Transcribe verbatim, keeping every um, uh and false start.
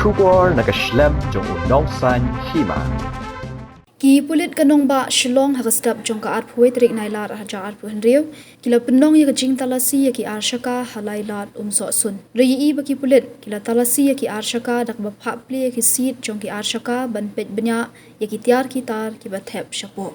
Khubor na ka shlem jong u Nongsaiñ Hima. Ki pulit ka nongbah Shillong ha ka step jong ka arphew tarik Nailar hajar arphew hynriew ki la pynlong ïa ka jingtalasi ïa ki ar shaka ha Lailad Umsohsun. Ri i ba ki pulit ki la talasi ïa ki ar shaka da kaba phah plie ïa ki seat jong ki ar shaka ban peit bniah ïa ki tiar ki tar kiba thep shapoh.